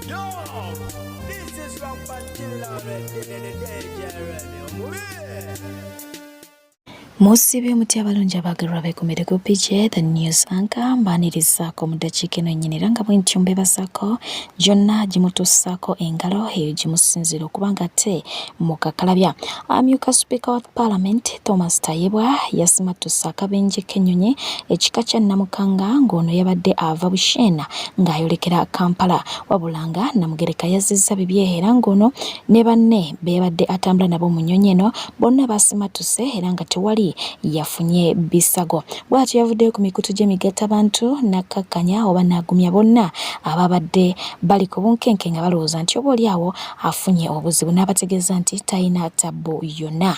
Yo, this is Rampant Killer Remy. Musiibye mutya abalungi abaagalwa beekumire ku PJ The News Anchor mbaanirizaako mu ddakiika eno nnyini era nga bwentyo mbeebazaako gyonna gimutuusaako engalo eyo gimusinziira okuba nga ate mukakalabya. Amyuka sipiika wa Palamenti Thomas Tayebwa yasimattuse akabenje k'ennyonyi ekika kya Namukanga ng'ono yabadde ava Busheena ng'ayolekera Kampala wabula nga Namugereka yazzizza bibye era ng'ono ne banne be yabadde atambula nabo mu nnyonyi eno bonna basimattuse era nga tewali yafunye bisago. Bw'atyo yavuddeyo ku mikutu gy'emigattabantu n'akkakkanya oba n'agumya bonna ababadde bali ku bunkenke nga balowooza nti oba oli awo afunye obuzibu n'abategeeza nti talina tabbu yonna.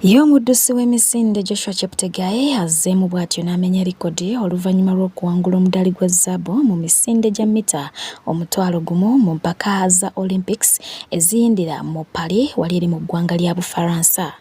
Ye omuddusi w'emisinde Joshua Cheptegei azzeemu bw'atyo n'amenya likodi oluvannyuma lw'okuwangula omudaali gwa zaabu mu misinde gya mita 1000 mu mpaka za Olympics eziyindira mu Paris wali eri mu ggwanga lya Bufaransa.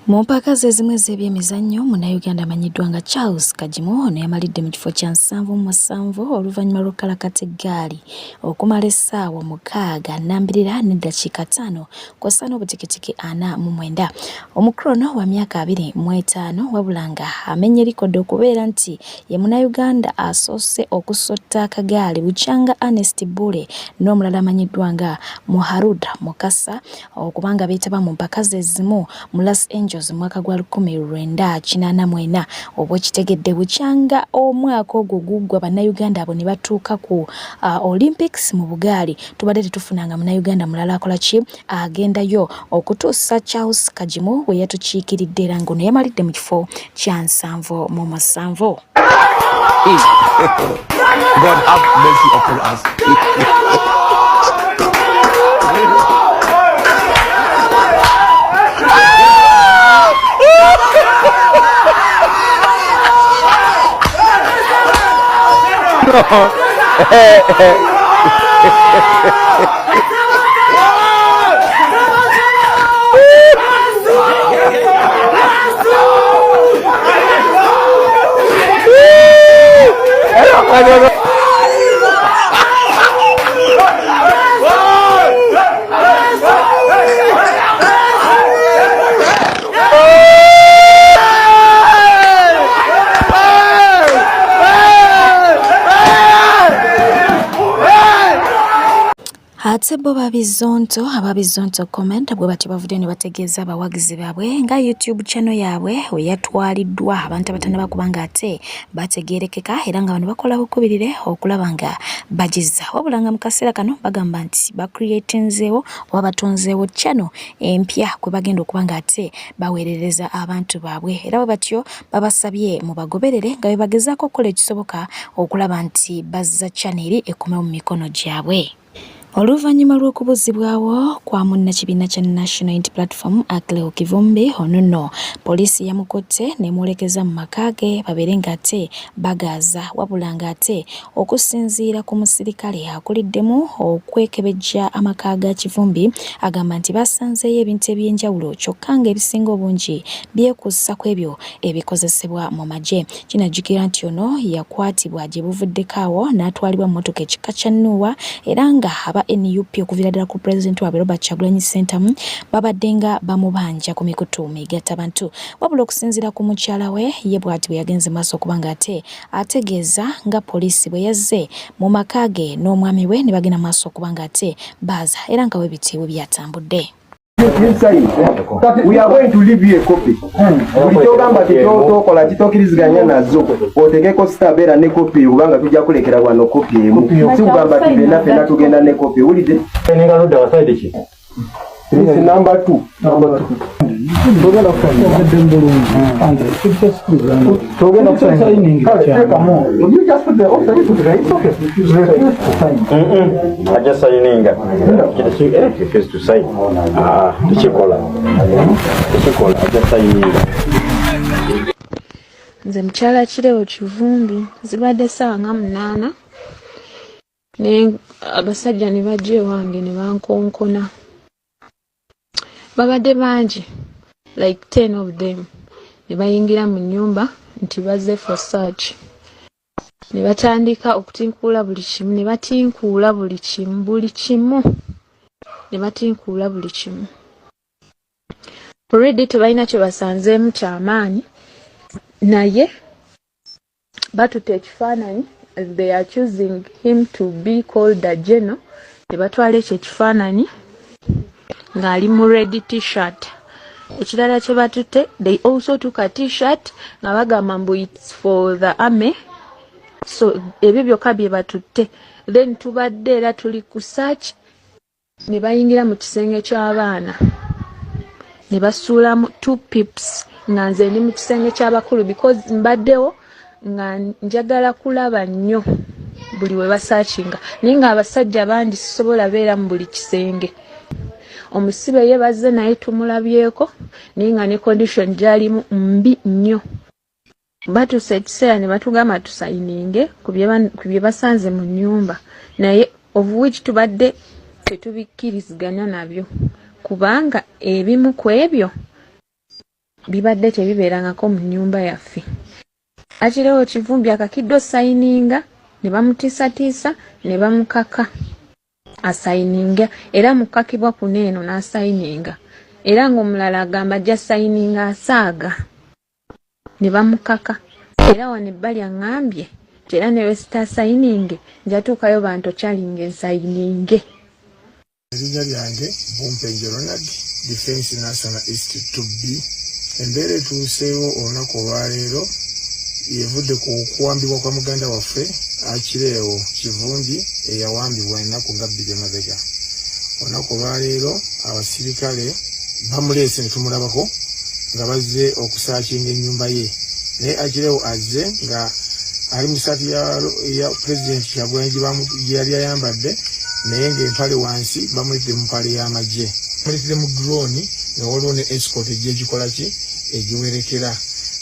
Mu mpaka ze ezimu ez'ebyemizannyo, Munnayuganda amanyiddwa nga Charles Kagimu ono yamalidde mu kifo kya 77 oluvannyuma lw'okukalakata eggaali okumala essaawa 6 nnambirira n'eddakiika 5 kw'ossa n'obutikitiki 49. Omukulu ono wa myaka 25 wabula nga amenye likodi okubeera nti ye Munnayuganda asoose okusotta akagaali bukyanga Ernest Bule n'omulala amanyiddwa nga Muharud Mukasa okuba nga beetaba mu mpaka ze zimu mu Los Angeles mu mwaka gwa 1984 oba okitegedde bukyanga omwaka ogwo guggwa Bannayuganda abo ne batuuka ku Olympics mu bugaali tubadde tetufunanga Munnayuganda mulala akola ki agendayo okutuusa Charles Kagimu we yatukiikiridde era ng'ono yamalidde mu kifo kya 77. God have mercy upon us. Ate bo Babizonto aba Bizonto Comment bwe batyo bavuddeyo ne bategeeza abawagizi baabwe nga YouTube channel yaabwe we yatwaliddwa abantu abatannaba kuba nga ate bategeerekeka era nga bano bakola bukubirire okulaba nga bagizza wabula nga mu kaseera kano bagamba nti bacreatinzeewo oba batonzeewo channel empya kwe bagenda okuba nga ate baweerereza abantu baabwe era bwe batyo babasabye mubagoberere nga bwe bagezaako okukola ekisoboka okulaba nti bazza channel eri ekomewo mu mikono gyabwe. Oluvannyuma lw'okubuzibwawo kwa munnakibiina kya National Unity Platform Acleo Kivumbi ono nno poliisi yamukutte n'emwolekeza mu maka ge babeere ng'ate bagaaza wabula ng'ate okusinziira ku musirikale akuliddemu okwekebejja amaka ga Kivumbi agamba nti basanzeeyo ebintu eby'enjawulo kyokka ng'ebisinga obungi byekuusa ku ebyo ebikozesebwa mu magye. Kinajjukirwa nti ono yakwatibwa gye buvuddeko awo n'atwalibwa mu mmotoka ekika kya Nuuwa era nga aba nup okuviira ddala ku pulezidenti waabwe Robert Kyagulanyi Ssentamu babadde nga bamubanja ku mikutu migattabantu. Wabula okusinziira ku mukyala we ye bw'ati bwe yagenze maaso okuba ng'ate ategeeza nga poliisi bwe yazze mu maka ge n'omwami we ne bagenda maaso okuba ng'ate baaza era nga bwe biti bwe byatambudde. We are going to leave you a copy. Buli kyogamba tokola kitokiriziganya nazo otegeko sita beera ne kopi kubanga tujja kulekera wano kopi emu si kugamba ti fenna fenna tugenda ne kopi owulidde. This is number 2. Number 2. Togenda kusign. Kale teekamu. You just put the also you put it, it's okay. Refuse to sign. Ajja sayininga. Refuse to sign. Ah, tekikola. Tekikola ajja sayininga. Nze mukyala Kirebo Kivumbi zibadde ssaawa nga 8 ne abasajja ne bajja ewange ne bankonkona. Babadde bangi like 10 of them ne bayingira mu nnyumba nti bazze for search. Ne batandika okutinkuula buli kimu, ne batinkuula buli kimu, buli kimu, ne batinkuula buli kimu. Already tebalina kye basanzeemu kyamaanyi, naye batutte ekifaananyi. They are choosing him to be called a general. Ne batwala ekyo ekifaananyi ng'ali mu red T-shirt. Ekirala kye batutte, they also took a T-shirt nga bagamba mbu it's for the army. So ebyo byokka bye batutte. Then tubadde era tuli ku search, ne bayingira mu kisenge ky'abaana ne basuulamu two pips, nga nze ndi mu kisenge ky'abakulu, because mbaddewo nga njagala kulaba nnyo buli we basearchinga, naye ng'abasajja bangi, sisobola beera mu buli kisenge. Omusibe ye bazze naye tumulabyeko, naye nga ne condition gy'alimu mbi nnyo. Batuusa ekiseera ne batugamba tusigninge ku bye basanze mu nnyumba, naye of which tubadde tetubikkiriziganya nabyo, kubanga ebimu ku ebyo bibadde tebibeerangako mu nnyumba yaffe. Akirewo Kivumbi akakiddwa osigninga, ne bamutiisatiisa ne bamukaka asigninga, era mukakibwa kuno eno n'asigninga, era ng'omulala agamba ajja signinga asaaga, ne bamukaka. Era wano ebbali aŋŋambye nti era ne bwe sitaasigninge njatuukayo bantorturinge nsigninge. Erinnya lyange Bumpenje Ronald, Defense Nansana East 2B. Embeera etuuseewo olunaku olwaleero yevudde ku kuwambibwa kwa muganda waffe Akireewo Kivumbi, eyawambibwa ennaku nga 2 emabega. Olunaku olwaleero abasirikale bamuleese ne tumulabako nga bazze okusearchinga ennyumba ye, naye Akireewo azze nga ali mu saati ya Pulezidenti Kyagulanyi gye yali ayambadde, naye ng'empale wansi bamuletedde mu mpale y'amagye, bamuletedde mu drone, nga waliwo ne escort ejja egikola ki, egiwerekera.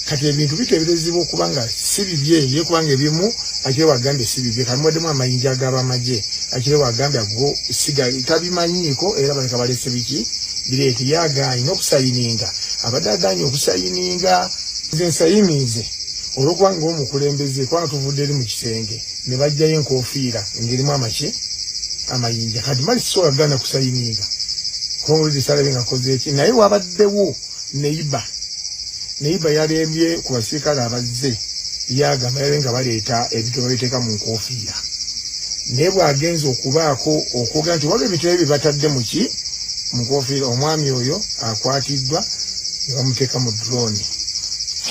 Kati ebintu biteeberezebwa okuba nga si bibye ye, kubanga ebimu Akirewo agambye si bibye. Kati mubaddemu amayinja ag'abamagye, Akirewo agambye ago siga tabimanyiiko, era baleka balese biki bireete. Ye agaanye n'okusigninga, abadde agaanye okusigninga. Nze nsigninze olwokuba nga omukulembeze, kubanga tuvudde eri mu kisenge ne bajjayo enkofiira ng'erimu amaki, amayinja. Kati mali sisobola kugaana kusigninga, kubanga olidde salabe nga koze eki. Naye wabaddewo neighbour, neighbour yalembye ku basirikale abazze, yagamba yalabe nga baleeta ebintu babiteeka mu nkofiira, naye bw'agenza okubaako okwogera nti waliwo ebintu ebyo batadde muki, mu nkofiira, omwami oyo akwatiddwa ne bamuteeka mu drone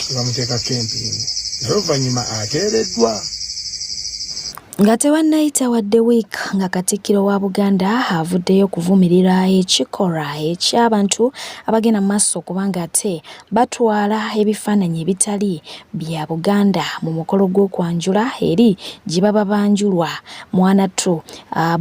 ne bamuteekako empingu, naye oluvannyuma ateereddwa. Nga tewannayita wadde wiiki nga Katikkiro wa Buganda avuddeyo okuvumirira ekikolwa eky'abantu abagenda mu maaso okubanga ate batwala ebifaananyi ebitali bya Buganda mu mukolo gw'okwanjula eri gye baba banjulwa. Mwanattu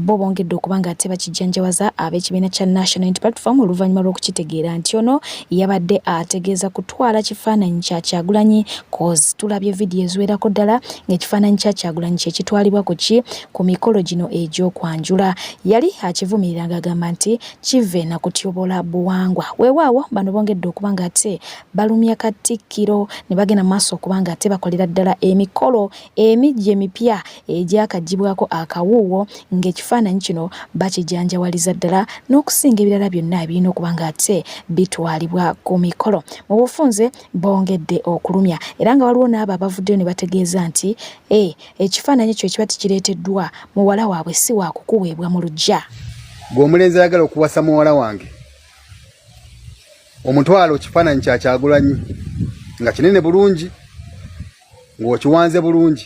bo bongedde okuba nga ate bakijjanjawaza ab'ekibiina kya National Unity Platform, oluvannyuma lw'okukitegeera nti ono yabadde ategeeza kutwala kifaananyi kya Kyagulanyi, cause tulabye vidiyo eziwerako ddala ng'ekifaananyi kya Kyagulanyi kye kitwalibwa ku ki, ku mikolo gino egy'okwanjula. Yali akivumirira ng'agamba nti kive na kutyobola buwangwa. Weewaawo bano bongedde okuba nga ate balumya Katikkiro ne bagenda mu maaso okuba nga ate bakolera ddala emikolo emijja emipya egyakaggyibwako akawuuwo, ng'ekifaananyi kino bakijanjawaliza ddala n'okusinga ebirala byonna ebirina okuba nga ate bitwalibwa ku mikolo. Mu bufunze bongedde okulumya, era nga waliwo n'abo abavuddeyo ne bategeeza nti e ekifaananyi ekyo ekiba tekireeteddwa, muwala waabwe si waakukuweebwa mu luggya. Gwe omulenzi ayagala okuwasa muwala wange, omutwalo kifaananyi kya Kyagulanyi nga kinene bulungi, ng'okiwanze bulungi,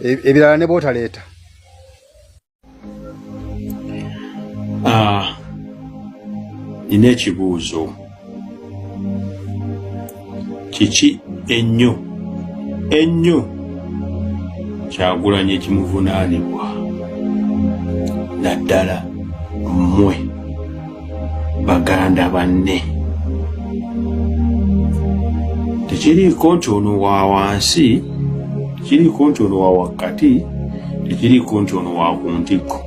ebirala ne bootaleeta. Ah, nina ekibuuzo. Kiki ennyo ennyo Kyagulanyi ekimuvunaanibwa, naddala mmwe baganda banne? Tekiriiko nti ono wa wansi, tekiriiko nti ono wa wakkati, tekiriiko nti ono wa ku ntikko.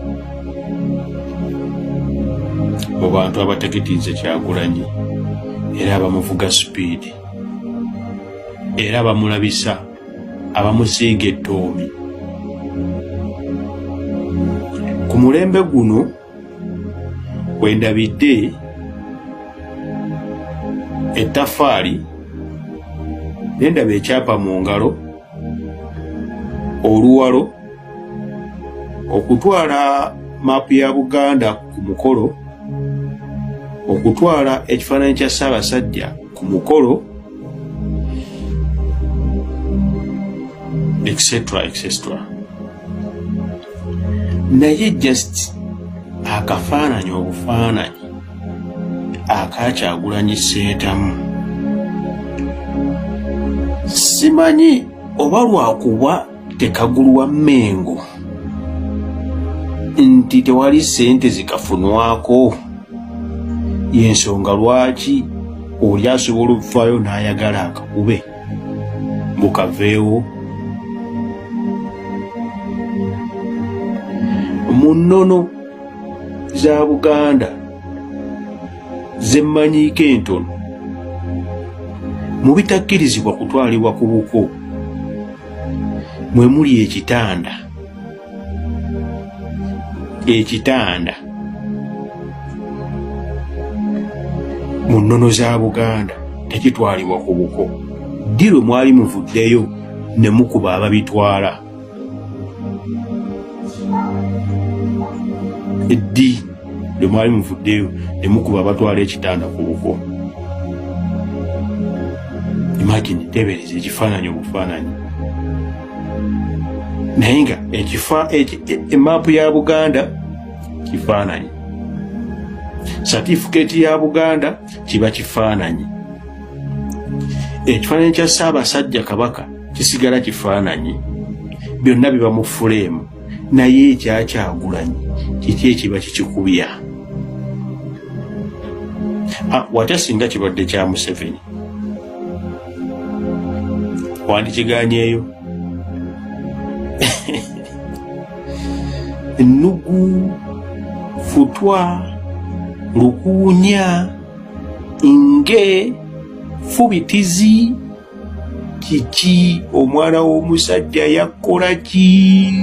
Mu bantu abategetinze Kyagulanyi, era abamuvuga sipiidi, era bamulabisa abamusiiga ettoomi ku mulembe guno kwendabidde ettaffaali nendaba ekyapa mu ngalo oluwalo okutwala maapu ya buganda ku mukolo okutwala ekifaananyi kya ssaabasajja ku mukolo etc etc naye just akafaananyi obufaananyi akakyagulanyi ssentamu simanyi oba lwakuba tekagulwa mengo nti tewali sente zikafunwako yensonga lwaki oli asobola okufaayo n'ayagala akakube bukaveewo mu nnono za buganda zemmanyiiko entono mu bitakkirizibwa kutwalibwa ku buko mwe muli ekitanda ekitanda mu nnono za buganda tekitwalibwa ku buko ddi lwe mwali muvuddeyo ne mukuba ababitwala ddi lwe mwali muvuddeyo ne mukuba abatwala ekitanda ku buko imagine teebereza ekifaananyi obufaananyi naye nga ekifa emaapu ya buganda kifaananyi satifikeeti ya buganda kiba kifaananyi ekifaananyi kya ssaabasajja kabaka kisigala kifaananyi byonna biba mu fuleemu naye ekyakyagulanyi kiki ekiba kikikubya ah, watya singa kibadde kya museveni wandikiganyeeyo ennugu futwa lukuunya nge fubitizi kiki omwana w'omusajja yakkola ki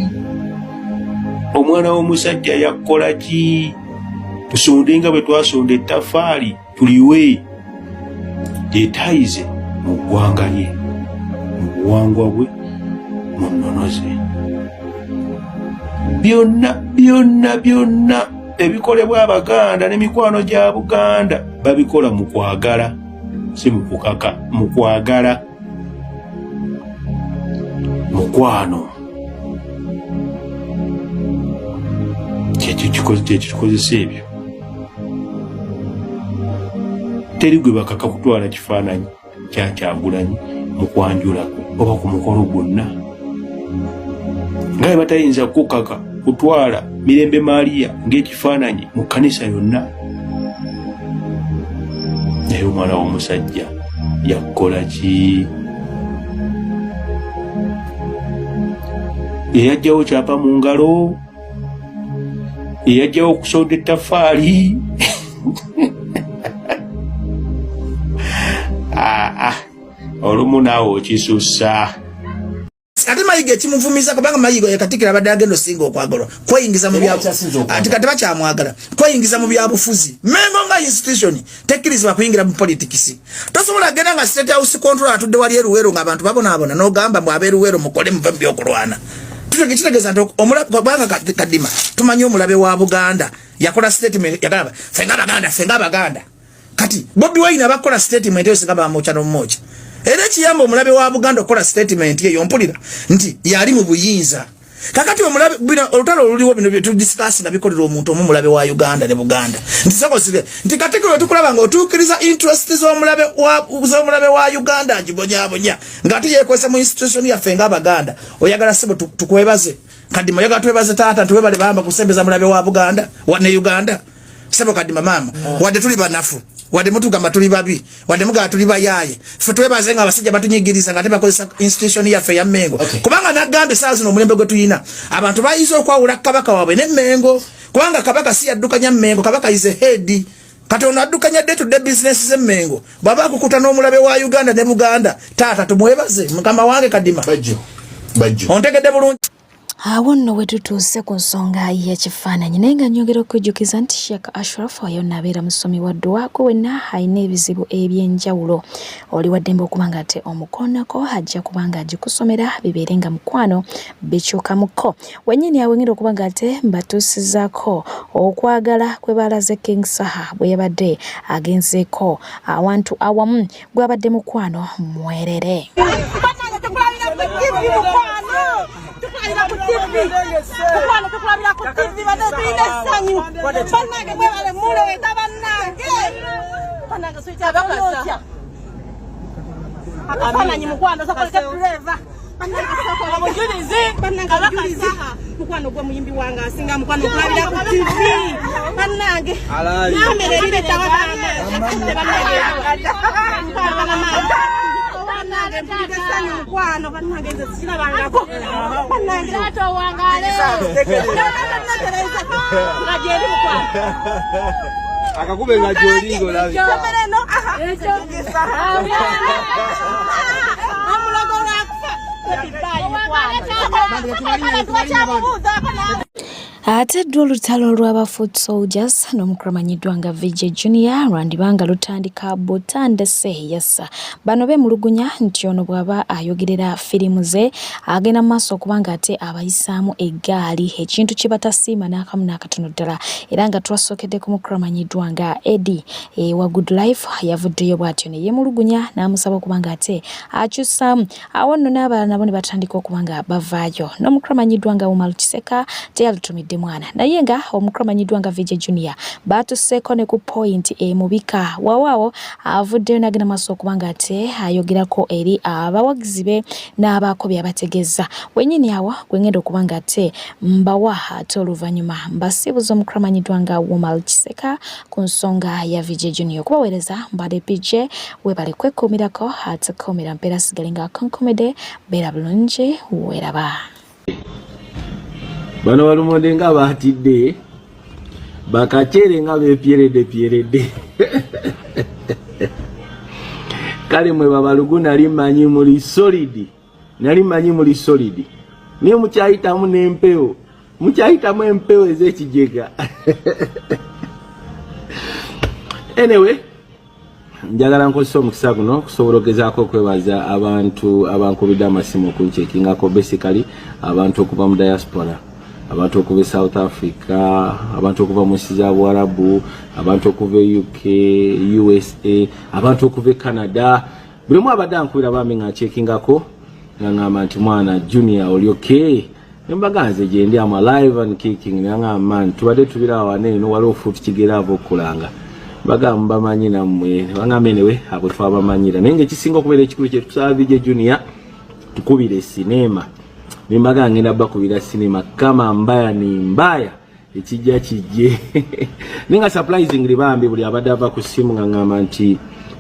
omwana w'omusajja yakkola ki tusonde nga bwe twasonda ettafaali tuliwe yetayize mu ggwanga lye mu buwangwa bwe mu nnono ze byonna byonna byonna ebikolebwa abaganda ne mikwano gya buganda babikola mu kwagala si mu kukaka mu kwagala mukwano kyekikozesa ebyo teri gwe bakaka kutwala kifaananyi kya kyagulanyi mu kwanjula kwe oba ku mukolo gwonna nga bwe batayinza kukaka kutwala mirembe maaliya ng'ekifaananyi mu kkanisa yonna naye omwana w'omusajja yakukola ki eyajjawo kyapa mu ngalo eyajjawo okusonda ettafaali ah, ah. olumu naawe okisussa ate mayiga ekimuvumiza kubanga mayiga ye katikiro abadde agenda osinga okwagalwa kweyingiza mu ati kati bakyamwagala kweyingiza mu byabufuzi mengo nga institution tekkirizibwa kuyingira mu politics tosobola genda nga state house control atudde wali eruwero nga abantu babonaabona n'ogamba mbu abeeruwero mukole muve mu byokulwana kitegeeza nti kubanga kadima tumanyi omulabe wa buganda yakola statement yagamba fenga baganda fenga baganda kati Bobi Wine abakola statement eyo singa bamwocha n'omwocha era ekiyamba omulabe wa Buganda okukola statement eyo mpulira nti yali mu buyinza kakati omulabe bino olutalo oluliwo bino bye tudiscuss nga bikolera omuntu omu mulabe wa Uganda ne Buganda nti soko sige nti kati kwe tukulaba nga otuukiriza interest z'omulabe wa z'omulabe wa Uganda ngibonyabonya nga ate yeekwesa mu institution yaffe nga Abaganda oyagala sebo tukwebaze kadima oyagala twebaze taata tuwebale bamba kusembeza mulabe wa Buganda wa ne Uganda sebo kadima maama mm. wadde tuli banafu wadde mutugamba tuli babi wadde mugamba tuli bayaaye ffe twebaze nga abasajja batunyigiriza nga tebakozesa institution yaffe eya mengo okay. kubanga nagamba esaawa zino omulembe gwe tuyina abantu bayinza okwawula kabaka waabwe ne mengo kubanga kabaka si yaddukanya mengo kabaka is a head kati ono addukanya day to day business ze mengo bwaba akukuta n'omulabe wa uganda ne buganda taata tumwebaze mukama wange kadima Bajjo. Ontegedde bulungi. Awo nno we tutuuse ku nsonga y'ekifaananyi, naye nga nnyongera okujjukiza nti Sheikh Ashraf oyo naabeera musomi wa dduwa gwe wenna alina ebizibu eby'enjawulo, oli wa ddembe okuba nga ate omukoonako, ajja kuba nga agikusomera bibeere nga mukwano bikyukamuko. Wennyini awo ngenda okuba nga ate mbatuusizaako okwagala kwe baalaze King Saha bwe yabadde agenzeeko awantu awamu gwabadde mukwano mwerere. Akafaananyi mukwano sokoleke driver mukwano gwe muyimbi wange asinga mukwano okulabira ku tv bannange namere eriretawa bannange mpulira essanyu mukwano bannange nze sikirabangako bannange nga gyeri mukwano akakube nga gyoli ng'olabye Ate ddo olutalo lw'aba Foot Soldiers n'omukulu amanyiddwa nga VJ Junior lwandiba nga lutandika butandise yassa. Bano beemulugunya nti ono bw'aba ayogerera firimu ze agenda mu maaso okuba nga ate abayisaamu eggaali, ekintu kye batasiima n'akamu n'akatono ddala, era nga twasookedde ku mukulu amanyiddwa nga Eddie ewa Good Life yavuddeyo bw'atyo ne yeemulugunya n'amusaba okuba nga ate akyusaamu. Awo nno n'abalala nabo ne batandika okuba nga bavaayo. N'omukulu amanyiddwa nga Umar Kiseka teyalutumidde mwana, naye nga omukulu amanyiddwa nga VJ Junior baatuseeko ne ku point emubika. Waawo awo avuddeyo n'agenda maaso okuba nga ate ayogerako eri abawagizi be n'abaako by'abategeeza. Wennyini awo gwe ngenda okuba nga ate mbawa ate oluvannyuma mbasiibuza omukulu amanyiddwa nga Umar Kiseka ku nsonga ya VJ Junior. Okubaweereza mbadde PJ, webale kwekuumirako ate kuumira mpeera, sigale nga akonkomede, beera bulungi, weeraba. Bano balumonde nga batidde bakakyere nga bepyeredde pyeredde. Kale mwe babalugu nali manyi muli solid, nali manyi muli solid, naye mukyayitamu n'empewo, mukyayitamu empewo ez'ekijega. Anyway, njagala nkozesa omukisa guno okusobola okugezaako okwebaza abantu abankubidde amasimu okunkyekingako, basically abantu okuva mu diaspora, abantu okuva e South Africa, abantu okuva mu nsi za Buwarabu, abantu okuva e UK, USA, abantu okuva e Canada. Buli omu abadde ankubira bambi nga nkyekingako, nga ngamba nti mwana Junior oli okay? Nembaga nze gyendi, am alive and kicking. Nangamba man tubadde tubira wano eno waliwo Foot Kigere ava okukulanga. Bagamba mubamanyi nammwe, bagamba anyway abo twabamanyira, naye ngaekisinga okubeera ekikulu kyetusaba VJ Junior tukubire sinema. Nembaga ngenda bakubira sinema kama mbaya ni mbaya, ekijja kijje. Naye nga surprisingly bambi buli abadde ava ku ssimu nga ngamba nti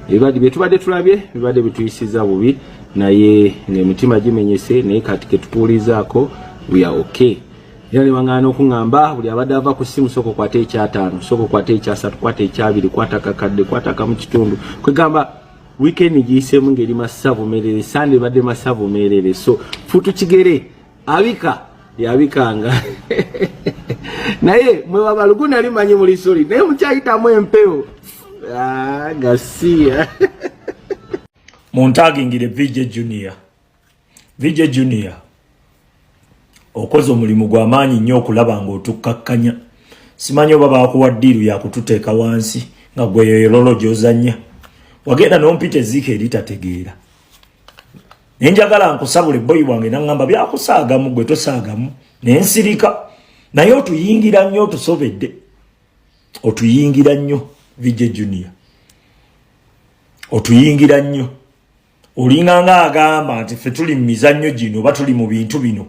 ebibadde bye tubadde tulabye bibadde bituyisiza bubi, naye ng'emitima gimenyese, naye kati ketukuwulizaako we are okay. Era ne baŋŋaana okuŋŋamba buli abadde ava ku ssimu, sooka okwate ekyataano, sooka okwate ekyasatu, kwata ekyabiri, kwata kakadde, kwata kamu kitundu. Kwegamba weekend giyiseemu ng'eri masavu meerere, Sunday ebadde masavu meerere. So Futu Kigere abika yabikanga, naye mwe babalugu nali manyi muli soli, naye mukyayitamu empewo. Ah, gasiya. Muntagingire VJ Junior. VJ Junior okoze omulimu gwa maanyi nnyo okulaba ng'otukkakkanya. Simanyi oba baakuwa ddiiru ya kututeeka wansi nga gwe yoyololo gy'ozannya. Wagenda n'ompita ezziika eritategeera, naye njagala nkusabula ebboyi wange naŋŋamba byakusaagamu gwe tosaagamu, naye nsirika. Naye otuyingira nnyo, otusobedde, otuyingira nnyo VJ Junior, otuyingira nnyo. Olinga nga agamba nti ffe tuli mu mizannyo gino oba tuli mu bintu bino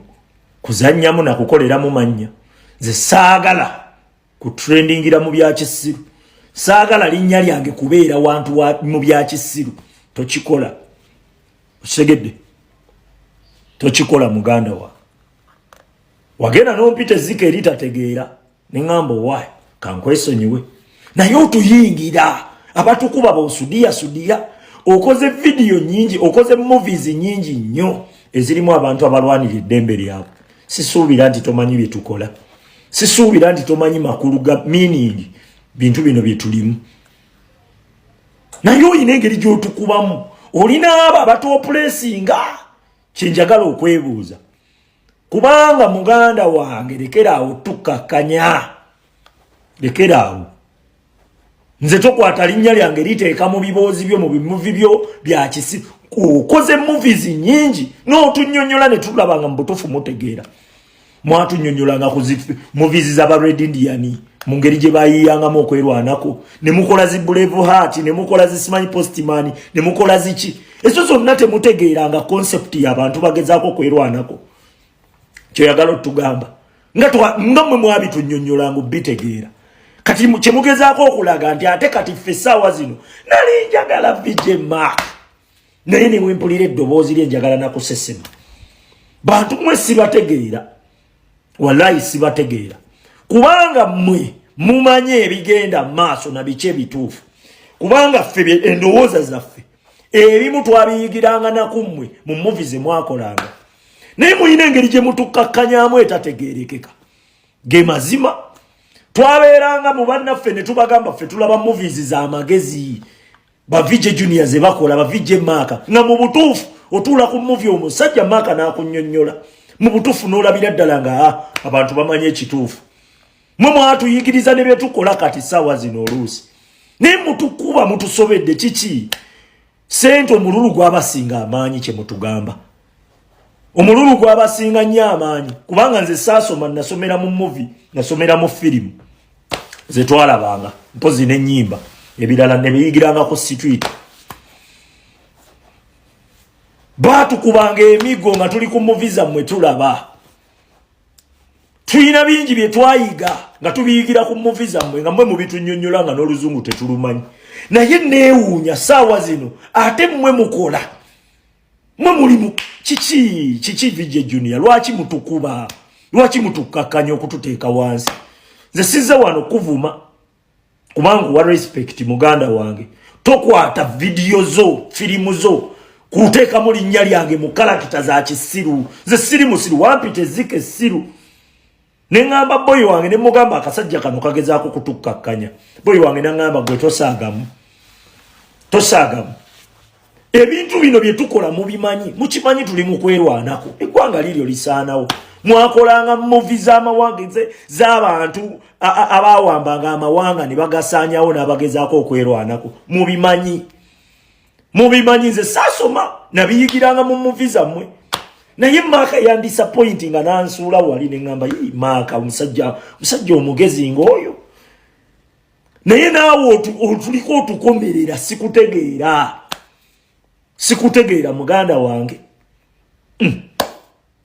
kuzannyamu na kukoleramu mannya. Nze saagala kutrendingira mu bya kisiru, saagala linnya lyange kubeera wantu mu bya kisiru. Tokikola, okitegedde? Tokikola muganda wa. Wagenda n'ompita ezzika eritategeera, neŋŋamba owaayi kankwesonyiwe, naye otuyingira abatukuba bosudiya sudiya. Okoze vidiyo nyingi, okoze movies nyingi nnyo. ezirimu abantu abalwanira eddembe lyabwe. Sisuubira nti tomanyi bye tukola, sisuubira nti tomanyi makulu ga meaning bintu bino bye tulimu, naye olina engeri gy'otukubamu, olina abo abatopulesinga. Kyenjagala okwebuuza, kubanga muganda wange, lekeraawo tukkakkanya, lekeraawo. Nze tokwata linnya lyange liteeka mu biboozi byo, mu bimuvi byo byakisi. Okoze movies nyingi n'otunyonyola ne tulaba nga mu butuufu mutegeera. Mwatunyonyolanga ku movies z'aba Red Indian mu ngeri gye bayiyangamu okwerwanako, ne mukola zi Brave Heart, ne mukola zi simanyi Postman, ne mukola ziki ezo zonna. Temutegeeranga concept y'abantu bagezaako okwerwanako. Kyoyagala otugamba nga mmwe mwabitunyonyolanga obitegeera, kati kyemugezaako okulaga nti ate kati ffe essaawa zino nali njagala VJ Mark, naye newempulira eddoboozi lye njagala nakusesema. Bantu mmwe sibategeera, wallayi sibategeera, kubanga mmwe mumanye ebigenda maaso na biki ebituufu, kubanga ffe endowooza zaffe ebimu twabiyigiranga nakummwe mu movie ze mwakolanga, naye mulina engeri gye mutukakkanyamu etategeerekeka. Ge mazima, twabeeranga mu bannaffe ne tubagamba ffe tulaba movies z'amagezi ba VJ Junior ze bakola, ba VJ Maaka, nga mu butuufu otuula ku movie omusajja Maaka n'akunnyonnyola mu butuufu n'olabira ddala nga abantu bamanyi ekituufu. Mwe mwatuyigiriza ne byetukola kati ssaawa zino oluusi, naye mutukuba, mutusobedde. Kiki? Sente, omululu gwabasinga amaanyi. Kye mutugamba, omululu gwabasinga nnyo amaanyi, kubanga nze saasoma, nasomera mu movie, nasomera mu firimu zetwalabanga, mpozi n'ennyimba, ebirala ne biyigiranga ku street. Baatukubanga emiggo nga tuli ku movie zammwe tulaba. Tulina bingi bye twayiga nga tubiyigira ku movie zammwe, nga mmwe mubitunyonnyola nga n'oluzungu tetulumanyi. Naye neewuunya saawa zino ate mmwe mukola, mwe mulimu kiki? Kiki VJ Junior? Lwaki mutukuba? Lwaki mutukkakkanya okututeeka wansi? Nze sizze wano kuvuma, kubanga wa respect muganda wange. Tokwata vidiyo zo, firimu zo, kuteekamu linnya lyange mu character za kisiru. Nze siri musiru, wampita ezika essiru. Neŋŋamba boyi wange, ne mugamba akasajja kano kagezaako kutukkakkanya. Boyi wange naŋŋamba, gwe tosaagamu, tosaagamu. Ebintu bino bye tukola mubimanyi, mukimanyi tuli mu kwerwanako, eggwanga liryo lisaanawo. Mwakolanga movie z'amawanga z'abantu abawambanga amawanga ne bagasaanyawo n'abagezaako okwerwanako. Mubimanyi, mubimanyi. Nze saasoma, nabiyigiranga mu movie zammwe. Naye Maaka yandisappointi nga nansuula wali, neŋŋamba, yi Maaka, omusajja, musajja omugezi ng'oyo, naye naawe otuliko otukomerera. Sikutegeera, sikutegeera muganda wange.